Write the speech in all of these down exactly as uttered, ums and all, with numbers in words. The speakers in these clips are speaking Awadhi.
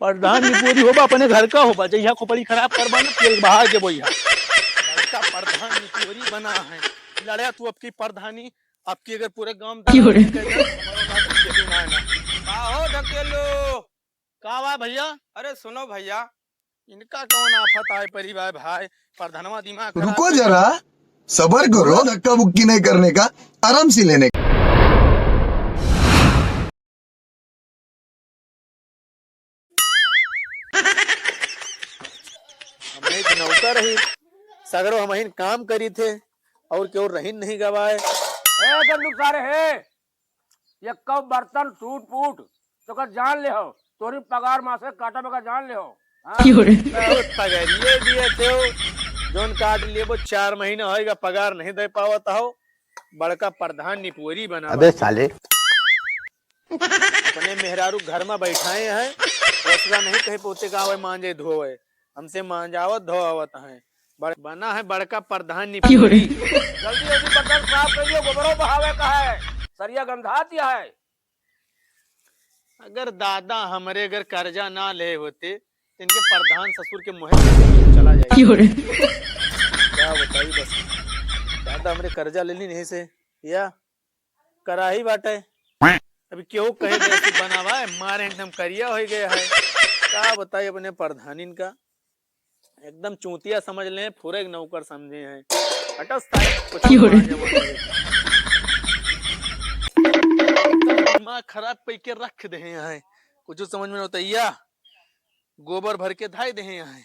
प्रधान निपोरी होबा, अपने घर का होबा, जहिया खोपड़ी खराब करबा ना, तेल बहा देबो यहाँ। बड़का प्रधान निपोरी बना है। लड़या तू अबकी प्रधानी, अबकी अगर पूरे गांव में क्यों रे? का हो ढकेलो? का बा भैया? अरे सुनो भैया, इनका कौन आफत आए परी बा भाई? प्रधानवा दिमाग खराब रुको कर जरा, सबर करो, धक्का मुक्की नहीं करने का, आराम से लेने का। हमही तो नौकर रही, सगरो हमहिन काम करी थे, और केहू रहीन नहीं गवाए। ए गंडू सारे हे, ये कब बर्तन टूट फूट, तो का जान ले हो, तोरी पगार मासे काटा बगा जान ले हो। हाँ? क्यों रे? बहुत पगड़िए दिए थे हो, जोन काट लिए वो चार महीना होएगा, पगार नहीं दे पावत हो, बड़का प्रधान निपोरी बना अबे बा। साले। अपने मेहरारू घर में बैठाए हैं, ओसरा नहीं कहे पोते का आवे मांजे धोवे, हमसे मांजावत धोआवत हैं। बड़-, बना है बड़का प्रधान निपोरी। जल्दी जल्दी बर्तन साफ करियो, गोबरो बहावे का है, सरिया गंधा दिया है। अगर दादा हमरे अगर कर्जा ना ले होते, तो इनके प्रधान ससुर के मुँहे चला जाए। क्या बताई बस, दादा हमरे कर्जा ले ली नहीं से, या कराही बाटे। अभी केहू कहे दे कि बनावा है, मारे एकदम करिया हो गया है। का बताई अपने प्रधानिन का, एकदम चूतिया समझ ले, पूरे एक नौकर समझे हैं। हटस ताई, कुछ क्यों रे? मारे वाले। दिमाग खराब कई के रख दे हैं, कुछ समझ में नहीं होता। या गोबर भर के धाई दे हैं यहाँ।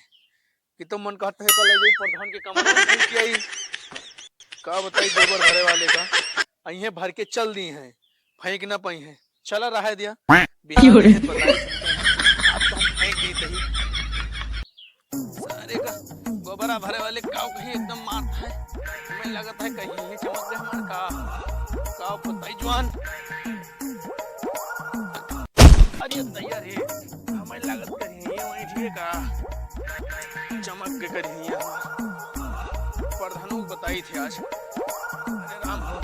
कि तो मन कहत है, कल जाई प्रधान के कमरा में फेंक के आई। का बताई गोबर भरे वाले का, अइहें भर के चल दी हैं, फेंक ना पाई हैं, चला रहा है दिया। बिहार क्यों रे? में बताई, आप तो हम फेंक दी थी। सारे का गोबरा भरे वाले काव कहीं एकदम मारता है, हमें लगता है कहीं ये चमक गया हमारा का, काव बताई जवान। अरे दैया रे, हमें लागत करिए वहीं ठीक है का। चमक के करिए। प्रधानों को बताई थे आज। अरे राम हो,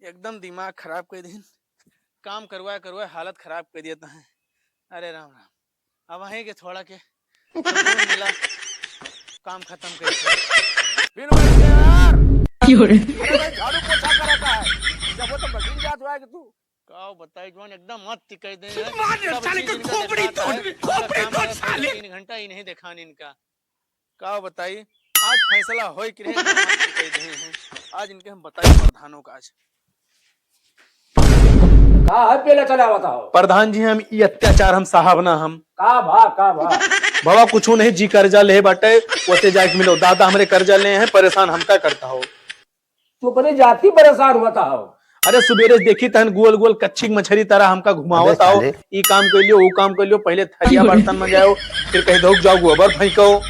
एकदम दिमाग खराब कर दिन। काम करवाए करवाए हालत खराब कर दिया तहें। अरे राम राम, अब वहीं के थोड़ा के सुकून मिला, काम खत्म कर दिया। फिर बैठ गया यार। क्यों रे? अरे भाई, झाड़ू पोछा करा का है, जब वो तो मशीन जात हुआ है कि तू का बताई जवान, एकदम मत कर दे। मार दे सब साले चीज का इनका खोपड़ी देखाता तोड़, है। इनका खोपड़ी काम तोड़ करता है, साले। तीन घंटा ही नहीं देखान इनका। का बताई, आज फैसला होए के रहे, एकदम मत कर दे हैं। आज इनके हम बताई प्रधानों का आज। का है पहले चला बताओ। प्रधान जी, हम ई अत्याचार हम साहब ना हम। का भा, का भा? बाबा कुछ नहीं जी, कर्जा ले बाटे, ओसे जाके मिलो। दादा हमरे कर्जा ले हैं, परेशान हमका करता हो। तू अपनी जाति परेशान होता हो। अरे सुबेरे से देखी तहन गोल गोल कच्छी के मछरी तरह हमका घुमावत अबे आओ, साले। ई काम कर लियो, वो काम कर लियो, पहले थरिया बर्तन मंजाओ, फिर कह दो जाओ गोबर फेंको।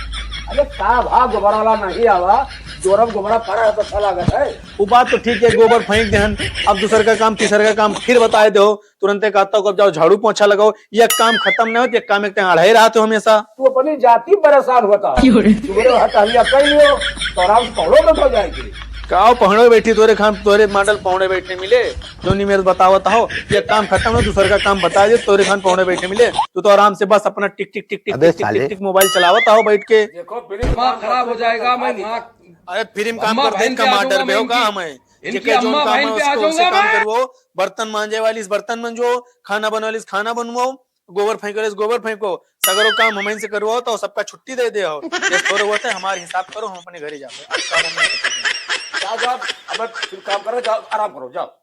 अरे का भा गोबर वाला नहीं आवा, जोरब गोबरा पड़ा है तो अच्छा लागत है। वो बात तो ठीक है, गोबर फेंक देहन, अब दूसर का काम, तीसर का काम फिर बताए दो, तुरंते कहता हो, "अब जाओ झाड़ू पोछा लगाओ।" ये काम खत्म नहीं होत, ये काम एक टाइम अढ़ाई रहत हो हमेशा। तू अपनी जाति परेशान होता हो। क्यों रे? सुबह हटा लिया कर लियो, तो आराम से पहुड़ो में हो जाएगी। का पहुड़ो बैठी तोरे खान, तोरे मॉडल पहुड़े बैठे मिले, जो नहीं मेरे बतावत हो, ये काम खत्म हो, दूसर का काम बता दे, तोरे खान पहुड़े बैठे मिले। तू तो आराम से बस अपना टिक टिक टिक टिक अबे टिक टिक साले। टिक टिक मोबाइल चलावत हो बैठ के। देखो, फिर दिमाग खराब हो जाएगा, मैं माँ अरे फिर हम काम अम्मा करते बहन हैं, पे आ कमा जाऊंगा डर मैं हो का इनकी। हमें? इनकी जेके जोन अम्मा काम बहन है, पे आ उसको, उसे जाऊंगा काम मैं। करवाओ, बर्तन मांजे वाली से बर्तन मंजो, खाना बनवाली से खाना बनवाओ, गोबर फेंके वाली से गोबर फेंको, सगरो काम हमइन से करवाओ तो सबका छुट्टी दे दे हो। ये थोड़े होते हैं, हमारे हिसाब करो, हम अपने घरे जाओ। आज काम हम नहीं करते। जाओ, जाओ, अब फिर काम करो, जाओ, आराम करो, जाओ।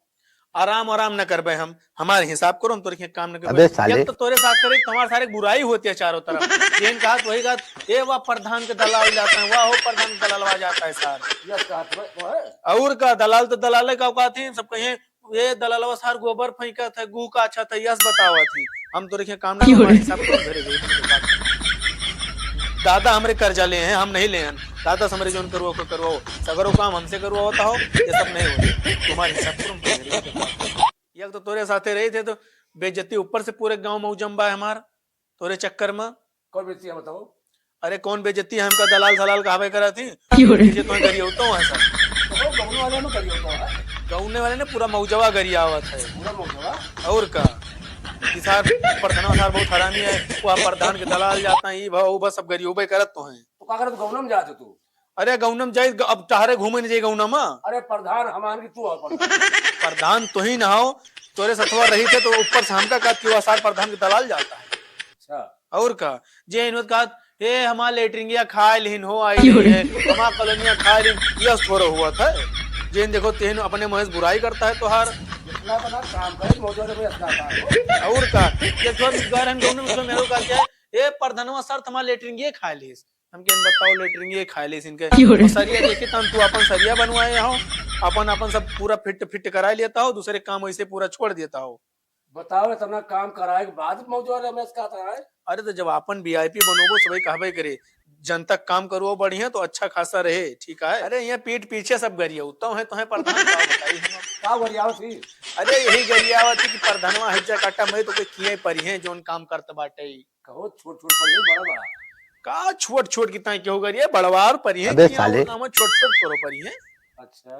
आराम, आराम न करबे हम, हमारे हिसाब करो, हम तोरे के काम न करबे। अबे साले। एक तो तोरे साथ करे, तुम्हारे सारे बुराई होती है चारों तरफ। जेन कहा तो वही कहा, "ए वाह प्रधान के दलाल जाता है, वाह हो प्रधान के दलालवा जाता है सार।" यस, कहा तो वो है। और का दलाल तो दलाल है, का कहती हैं, सब कहिए, "ये दलालवा सार गोबर फेंकत है, गू का अच्छा था, यस बतावत ही।" हम तोरे के काम न, क्यों रे? हमारे हिसाब करो, घरे जाइए, तुमसे बात करो। दादा हमरे कर्जा ले हैं, हम नहीं ले हैं। दादा से हमरे जोन करवाओ को करवाओ, सगरो काम हमसे करवाओ होता हो, ये सब नहीं होता। तुम्हारे हिसाब करो, हम तोरे घरे जाइए। एक तो तोरे साथे रही थे तो बेइज्जती ऊपर से पूरे गांव मौजम बा हमार, तोरे चक्कर में। कौन बेइज्जती है बताओ? अरे कौन बेइज्जती है, हमका दलाल सलाल कहावे करा थी। क्यों रे? ये तो गरिया होता हूँ ऐसा। तो गौने वाले में गरिया होता है। गौने वाले ने पूरा मौजवा गरियावत है। पूरा मौजवा? और का? कि सार, प्रधानवा सार बहुत हरामी है, वो प्रधान के दलाल जाता है, ई भा, वो बस सब गरियोबे करत तो हैं। तो का करत गौनम जात तू? अरे गौनम जाई, अब टहरे घूमे नहीं जाई गौनम। अरे प्रधान हमान की तू हो प्रधान। प्रधान तो ही ना हो, तोरे सथवा रही थे तो ऊपर से हमका कहत कि वह सार प्रधान के दलाल जाता है। अच्छा। और का, जे इन्हों कहत, "ए, हमार लेटरिंगिया खाए लिहिन हो, आई नहीं है, हमार कॉलोनिया खाए लिहिन," यस थोड़ा हुआ था। जेन देखो तेन अपने मुँह से बुराई करता है तोहार। इतना तो ना काम करे, मौजूद में इतना काम हो। और का, ये थोड़ा गौर हम दोनों उसमें मेरे को क्या, "ए, प्रधानवा सर, तुम्हार लेटरिंगिया खाए लिहिस।" हम कहन, "बताओ, लेटरिंगिया खाए लिहिस इनके।" क्यों रे? और सरिया देखी तो हम तू अपन सरिया बनवाए हो, अपन, अपन सब पूरा फिट, फिट करा लेता हो, दूसरे काम वैसे पूरा छोड़ देता हो। बताओ, इतना काम कराए के बाद मौजूद रमेश का था है? अरे, तो जब आपन VIP बनोबो, सबई कहबे करे, जनता काम करो बढ़िया, तो अच्छा खासा रहे, ठीक है? अरे, ये पीठ पीछे सब गरिया, तो है, तो है प्रधान, का बताई हम? का गरियावत ही? अरे, यही गरियावत ही कि प्रधानवा हिज्जा काटा, मैं तो कोई किए परी है, जोन काम करत बाटे। कहो, छोट छोट परी है, बड़ा बड़ा। का छोट छोट कितना केहू गरिया, बड़वार परी है, अबे किए साले। और काम छोट छोट करो परी है। अच्छा।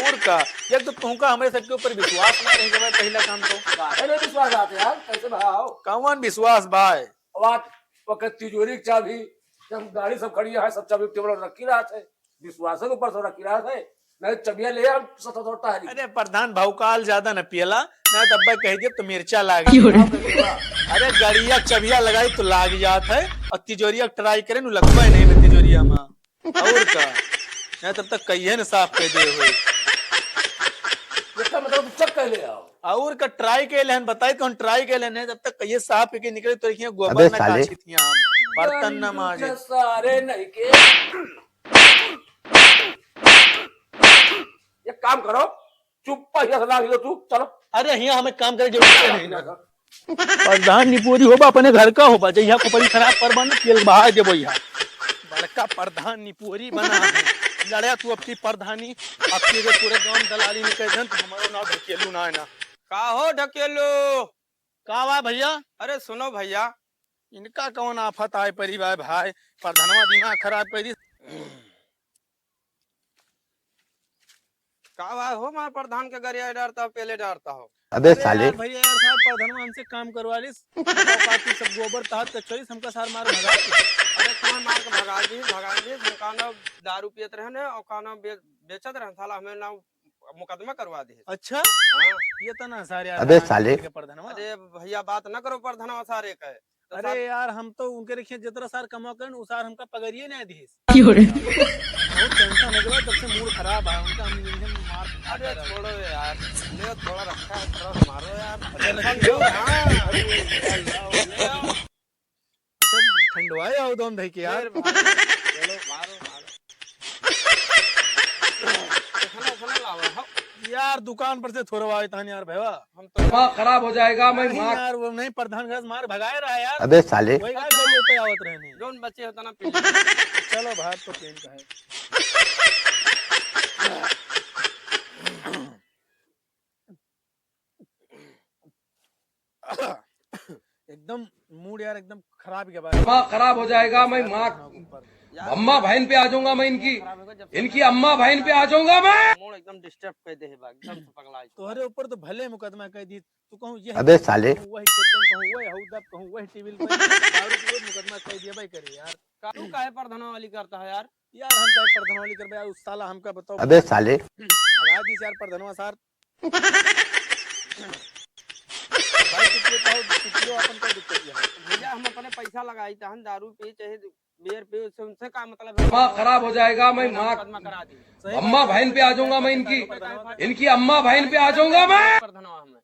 और का? एक तो तुमका हमरे सबके ऊपर विश्वास ना रह गवा, पहला काम तो। काहे नहीं विश्वास आते यार? कैसे भाव? कौन विश्वास बा? बात, ओकर तिजोरी के चाबी, जब गाड़ी सब खड़ी है, सब चाबी टेबल पर रखी रहत है, विश्वास के ऊपर से रखी रहत है, नहीं चबिया ले हम सत सत टहरी। अरे प्रधान, भौकाल ज्यादा न पियला, ना तब कह दिया तो मिर्चा लाग क्यों रे? अरे गड़िया चबिया लगाई तो लाग जात है, और तिजोरिया ट्राई करे नु लगबे नहीं में तिजोरिया में। और का? नहीं तब तक कहिए न साफ कर दे हुए। इसका मतलब तू चेक कर ले आओ। और का ट्राई कर लेहन, बताई तो हम ट्राई कर लेहन, तब तक कहिए साफ करके निकले तो देखिए गोबर अबे ना साले। काछी थी हम, बर्तन ना माजे। सारे नहीं के। एक काम करो, चुप्पा हिया से लाग लो तू, चलो। अरे हिया हमें काम करे जरूरत नहीं ना। प्रधान निपोरी होबा, अपने घर का होबा, जइहा खोपड़ी खराब करबा न, तेल बहा देबो यहाँ। बड़का प्रधान निपोरी बना है। लड़या तू अपनी प्रधानी, अपनी के पूरे गांव दलाली में कह देन, तो हमारो नाम ढकेलू ना है ना। का हो ढकेलू? का बा भैया? अरे सुनो भैया। इनका कौन आफत आए परी बा भाई, प्रधानवा दिमाग खराब कर दी। का बा हो, मार प्रधान के गरिया डारता हो, पेले डारता हो। अबे अरे साले। यार भैया यार, साहब प्रधानवा हमसे काम करवा लिस, बाकी सब गोबर तहत कचौरीस, हमका सार मार भगा दिस। अरे तुम्हें मार के भगा दी, भगा दी, हम का ना दारू पियत रहे ने, और का ना बे-, बेचत रहे, साला हमें ना मुकदमा करवा दी। अच्छा? हाँ। ये तो ना सारे यार अबे भगा साले। के प्रधानवा। अरे भैया बात ना करो प्रधानवा सारे का। तो अरे सार यार, हम तो उनके रखिए जितना सार कमा करें, उ सार हमका पगड़िए नहीं दिस। क्यों रे? बहुत टेंशन हो गया, जब से मूड खराब है उनका, हम इनके मार अरे छोड़ो यार, ले थोड़ा रखा है, थोड़ा मारो यार। अच्छा, टेंशन लो, हाँ। अरे, ले आओ, ले आओ। सब ठंडवाए आओ दम धई के यार। फिर मारो, चलो, मारो, मारो। खाना, खाना लाओ, हाँ। यार, दुकान पर से थोड़ा आए तान यार, भैया। हम तो दिमाग खराब हो जाएगा, मैं नहीं मार यार, वो नहीं, प्रधान घर से मार भगाए रहा यार। अबे साले। वही का बोल लेते आवत रहे नहीं। जोन बचे होता ना पी। चलो भाई, तो प्लेन का है। एकदम मूड यार एकदम खराब ही गया भाई। दिमाग खराब हो जाएगा, मैं माँ ऊपर। अम्मा बहन पे आ जाऊंगा मैं इनकी, इनकी अम्मा बहन पे आ जाऊंगा मैं। मूड एकदम डिस्टर्ब कर दे है बा, एकदम से पगला है। तोहरे ऊपर तो भले मुकदमा कर दी, तू कहूँ यह अबे साले। कहूँ वही चेतन, कहूँ वही हौदब, कहूँ वही टीवी पे दारू के मुकदमा कर दिया भाई करे यार। का तू काहे प्रधान वाली करता है यार? यार हम काहे प्रधान वाली करबे यार, उस साला हमका बताओ। अबे साले। भगा दी यार प्रधानवा सार। भाई, तू पियो का हो, तू पियो, अपन का दिक्कत है? भैया, हम अपने पैसा लगाई, तहन दारू पी, चाहे बियर पी, उससे, उनसे का मतलब है? दिमाग खराब हो जाएगा, मैं माँ, मुकदमा करा दी। सही अम्मा बात है, बहन पे आ जाऊंगा मैं इनकी, इनकी अम्मा बहन पे आ जाऊंगा मैं। प्रधानवा हमें।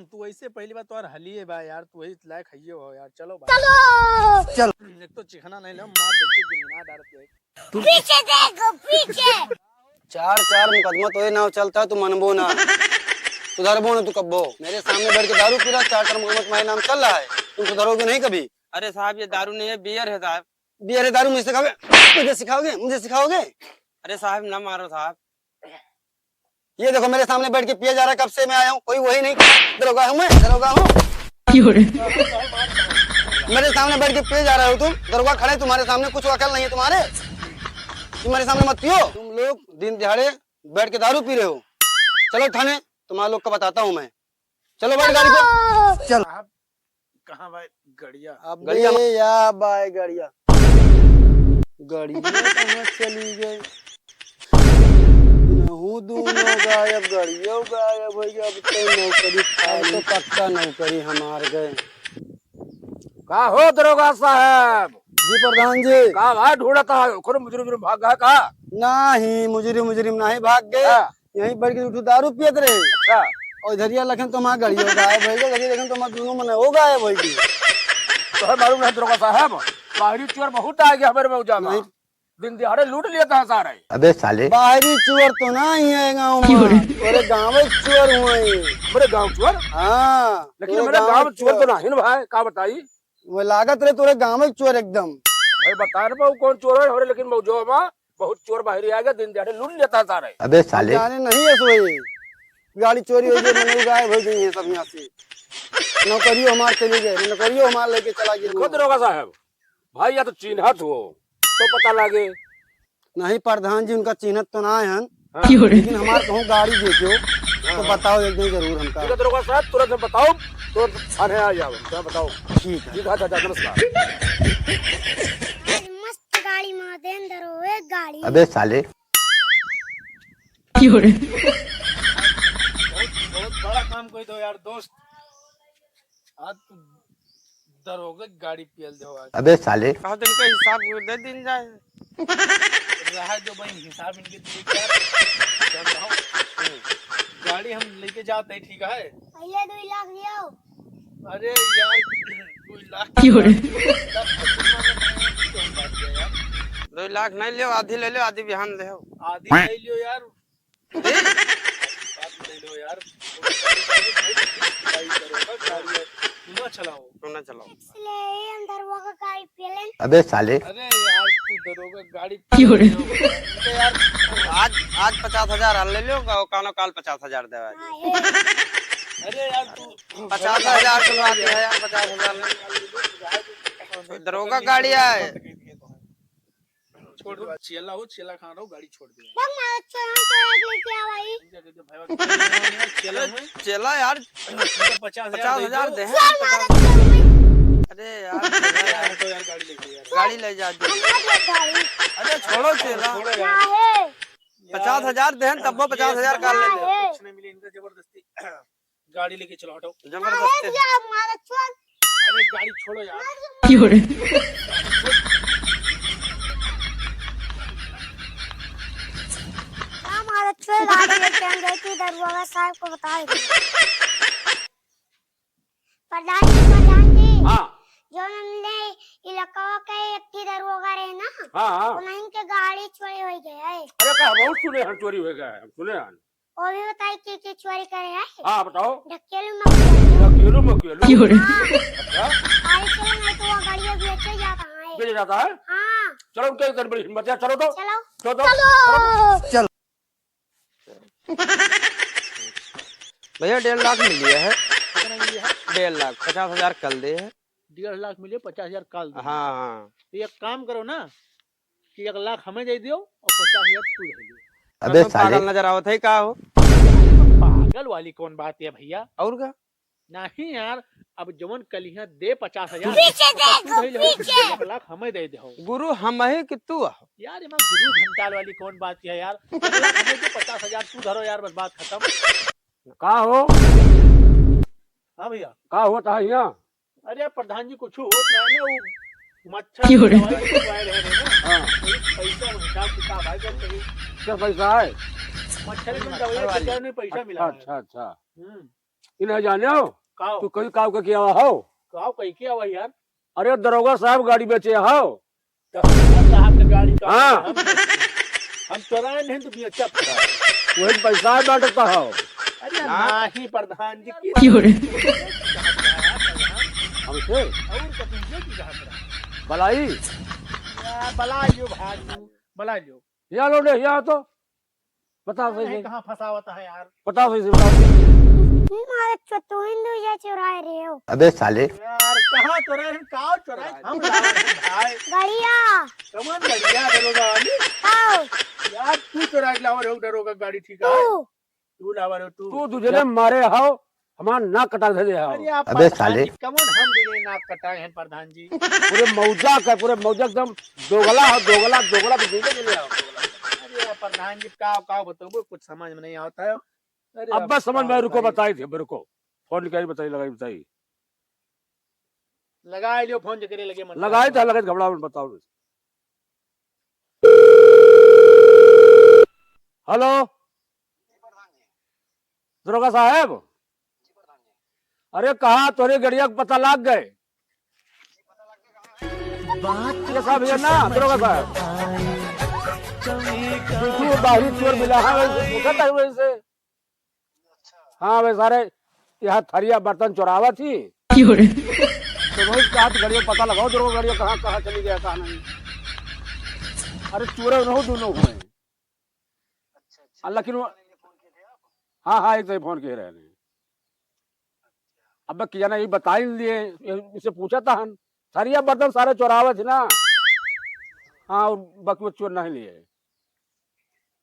तू ऐसे पहली बार तोहर हलिए बा यार, तू वही लायक हइये हो यार। चलो भाई। चलो। चल। एक तो चिखना नहीं ले, मार देते जिंगना डाल के। पीछे देखो, पीछे। चार चार मुकदमा तोरे नाव चलता है, तू मनबो ना, सुधरबो ना तू कब्बो। मेरे सामने बैठ के दारू पी रहा, चार चार मुकदमा तुम्हारे नाम चल रहा है, तुम सुधरोगे नहीं कभी। अरे साहब, ये दारू नहीं है, बियर है साहब। बियर है, दारू मुझे सिखाओगे, मुझे सिखाओगे, मुझे सिखाओगे? अरे साहब, ना मारो साहब। ये देखो, मेरे सामने बैठ के पिए जा रहा है, कब से मैं आया हूँ, कोई वही नहीं, दरोगा हूँ मैं, दरोगा हूँ। क्यों रे? मेरे सामने बैठ के पिए जा रहे हो तुम, दरोगा खड़े तुम्हारे सामने, कुछ अकल नहीं है तुम्हारे, तुम्हारे सामने मत पियो। तुम लोग दिन दिहाड़े बैठ के दारू पी रहे हो, चलो थाने, तुम्हारे लोग का बताता हूँ मैं। चलो बैठ गाड़ी पे। चल। साहब, कहाँ भाई गड़िया? अबे गड़िया मा- या भाई गड़िया। गड़िया कहाँ चली गई? नहू दूनो गायब, गड़ियो गायब होइ गया। अब तो नौकरी अब तो खाली। पक्का नौकरी हमार गए। का हो दरोगा साहब? जी प्रधान जी। का भाई ढूंढत है? ओकरो मुजरिम, मुजरिम भाग गया का? नाही, मुजरिम, मुजरिम नाही भाग गए। हाँ। यहीं बैठ के उठू दारू पियत रहे। अच्छा। और इधरिया लखन तो हमार गड़ियो गायब होइ गए, इधरिया लखन तो हमार दूनो मनई गायब होइ गए। तोहे मालूम नहीं दरोगा साहब, बाहरी चोर बहुत आ गया हमारे मौजा मा। नहीं। दिन दिहाड़े लूट लेता है सारे। अबे साले। बाहरी चोर तो नाही है गाँव मा। क्यों रे? तोरे गाँव के चोर हुए। मेरे गाँव चोर? हाँ, लेकिन तोरे मेरे गाँव गाँव के चोर तो चोर। नाही ना भाई, का बताई? वो लागत रहे तोरे गाँव के चोर एकदम। भाई बता रहे वो कौन चोर है, हो रे, लेकिन मौजो मा बहुत चोर बाहरी आ गया, दिन दिहाड़े लूट लेता है सारे। अबे साले। जाने नहीं है सोई। गाड़ी चोरी होइ गई, मनई गायब होइ गई है सब यहाँ से। नौकरियो हमार चली गए, नौकरियो हमार लेके चला गया। देखो दरोगा साहब, भाई या तो चिन्हत हो तो पता लागे। नहीं प्रधान जी, उनका चिन्हत तो ना है, हाँ। लेकिन हमार कहूँ गाड़ी देखो तो हाँ। बताओ एक दिन जरूर हमका। ठीक है दरोगा साहब, तुरंत हम बताओ, तुरंत थाने आ जाओ, क्या बताओ। ठीक है। ठीक है, अच्छा, अच्छा, नमस्कार। आज मस्त गाड़ी मार देन दरो, एक गाड़ी। अबे साले। बहुत, बहुत बड़ा काम कर दो यार दोस्त। आज तू दरोगा गाड़ी पियल दे आज। अबे साले। कहा दिन का हिसाब दे दिन जाए। रहा जो भाई हिसाब इनके दिए क्या? चल रहा हूँ। गाड़ी हम लेके जाते हैं, ठीक है? पहले दो लाख दियो। अरे यार, दो लाख। क्यों रे? दो लाख नहीं लियो, आधी ले लियो, आधी बिहान दे हो। आधी नहीं लियो यार। बात नहीं लो यार। भाई करो, बस गाड़ी है। तू ना चलाओ। तू ना चलाओ। इसलिए हम दरोगा गाड़ी पेलन। अबे साले। अरे यार, तू दरोगा गाड़ी क्यों रे? अरे यार, आज, आज पचास हजार ले लो, कानो काल पचास हजार देवा। हाँ, हे। अरे यार, तू पचास हजार तो बात है यार, पचास हजार ले। दरोगा गाड़ी आए। छोड़ दे, चेला हो, चेला कहाँ रहो, गाड़ी छोड़ दे। बक मारो, चेला, चेला लेके आ भाई। चेला है। चेला यार। पचास हजार पचास हजार दे। चल मारो, चल। अरे यार, चेला यार। तो यार गाड़ी लेके यार। गाड़ी ले जा दे। हम मत ले गाड़ी। अरे छोड़ो चेला। छोड़ो यार। ना है। पचास हजार दे, तब वो पचास हजार का ले ले। कुछ नहीं मिले इनका जबरदस्ती। गाड़ी लेके चलो, हटो। जबरदस्ती। अरे यार, मारा चोर। अरे गाड़ी छोड़ो यार। क्यों रे? हाँ, मारा चोर गाड़ी लेके हम गए थे, दरुआ साहब को बता दे। प्रधान जी, प्रधान जी। हाँ। जो हमने इलाका के एक ठी दरोगा रहे ना, हाँ, हाँ। उन्हीं के गाड़ी चोरी हो गई है। अरे का बहुत सुने हैं चोरी हो गया है, हम सुने हैं। वो भी बताई के के चोरी करे है। हाँ, बताओ। ढकेलू मकेलू। ढकेलू मकेलू। क्यों रे? हाँ। अच्छा। अरे चलो, नहीं तो वो गाड़ी बेचे जाता है। बेचे जाता है? हाँ। चलो, उनके इधर बड़ी हिम्मत है, चलो तो। चलो। चलो तो। चलो। चलो। भैया, डेढ़ लाख मिली है। कितना मिली है? डेढ़ लाख, पचास हजार कल दे है। डेढ़ लाख मिली है, पचास हजार कल दे। हाँ, हाँ। तो एक काम करो ना, कि एक लाख हमें दे दियो और पचास हजार तू ले लियो। अबे साले। पागल नजर आवत है का हो? पागल वाली कौन बात है भैया? और का? नहीं यार, अब जवन कलिहा दे पचास हजार, पीछे देखो, पीछे। एक लाख हमें दे दे हो। गुरु हम है कि तू हो? यार, एमा गुरु घंटाल वाली कौन बात है यार? एक लाख हमें दे, पचास हजार तू धरो यार, बस बात खत्म। का हो? हाँ भैया। का होत है यहाँ? अरे यार, प्रधान जी, कुछ होत ना है ना, वो मच्छर क्यों रे? की दवाई लगवाए रहे ना। हाँ। वही पैसा हिसाब किताब है, जब कहीं क्या पैसा है? मच्छर की दवाई मच्छर वाली। के नहीं पैसा अच्छा, मिला है। अच्छा, अच्छा। हम्म। इन्हें जाने हो? काव? तू कहीं काव का किया हुआ हो? काव कहीं किया हुआ यार? अरे, दरोगा साहब गाड़ी बेचे हो? तो साहब ने गाड़ी का हाँ। हम, हम चोराए नहीं तो बेचब का। वही पैसा बांटता हो। अरे हाँ। नहीं प्रधान जी की क्यों रे? हमसे? और कभी ये की बात रहा। बलाई? या बलाई यो भाई, बलाई यो। यहाँ लो ने, यहाँ तो। बताओ सही नहीं, से। कहाँ फंसावत है यार? बताओ सही से, बताओ। मारे चो-, तू हिंदू या चुराए रहे हो। अबे साले। यार, कहाँ चुराए हैं? काव चुराए? हम लावत हैं भाई। गाड़िया। कमन गाड़िया, दरोगा वाली? आओ। यार, तू चुराए लावत हो दरोगा गाड़ी, ठीक है? तू। तू लावत हो तू। तू दूसरे मारे हो। हमार नाक कटा दे दे हो। अरे आप अबे प्रधान साले। जी, कौन हम भी नहीं नाक कटाए हैं प्रधान जी। पूरे मौजा का, पूरे मौजा एकदम दोगला हो, दोगला, दोगला तो दोगला ले आओ। अरे आप प्रधान जी, का, का बताऊँ, कुछ समझ में नहीं आता है। अरे अब आप बस समझ का में, रुको, बताइए। बताई थे, रुको। फोन करी, बताई, लगाई, बताई। लगाई लियो फोन, जेकरे लगे मन लगाई करता तो है। लगाई, घबरा मत, बताओ। हेलो, दरोगा साहब, अरे कहाँ तोरे गड़िया के पता लाग गए? ये साहब, ये ना, दरोगा साहब, तू, तू बाहरी चोर मिला है, वैसे पूछा था वैसे। हाँ, वे सारे यहाँ थरिया बर्तन चोरावत ही। क्यों रे? तो रोज का हाथ गड़िया पता लगाओ, दरोगा गड़िया कहाँ, कहाँ चली गया, कहाँ नहीं। अरे चोरे रहो दोनों हुए। अच्छा, अच्छा। लेकिन वो, हाँ, हाँ, एक तो फोन किए रहे हैं। अब किया ना, ये बताई लिए, ये, इसे पूछा था हम। थरिया बर्तन सारे चोरावत ही ना। हाँ, और बाकी वो चोर नहीं लिए।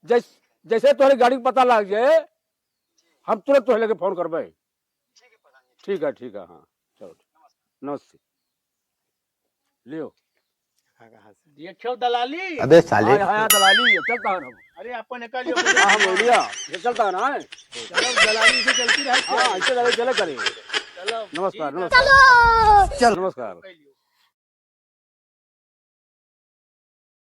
जैस-, जैसे तोहरे गाड़ी के पता लाग जाए, हम तुरंत तोहरे लगे फोन करबे। ठीक है, ठीक है, हाँ, चलो, ठीक। नमस्ते। लियो। हाँ, कहाँ से? ये क्यों दलाली? अबे साले। हाँ, हाँ, हाँ, दलाली, ये चलता है ना। अरे, अपन निकाल लियो। हाँ, हम बोलिया, ये चलता है ना, है? चलो, दलाली से चलती रहे। हाँ, ऐसे दलाली चले करे। चलो, नमस्कार, ठीक है। नमस्कार। चलो। चलो। नमस्कार।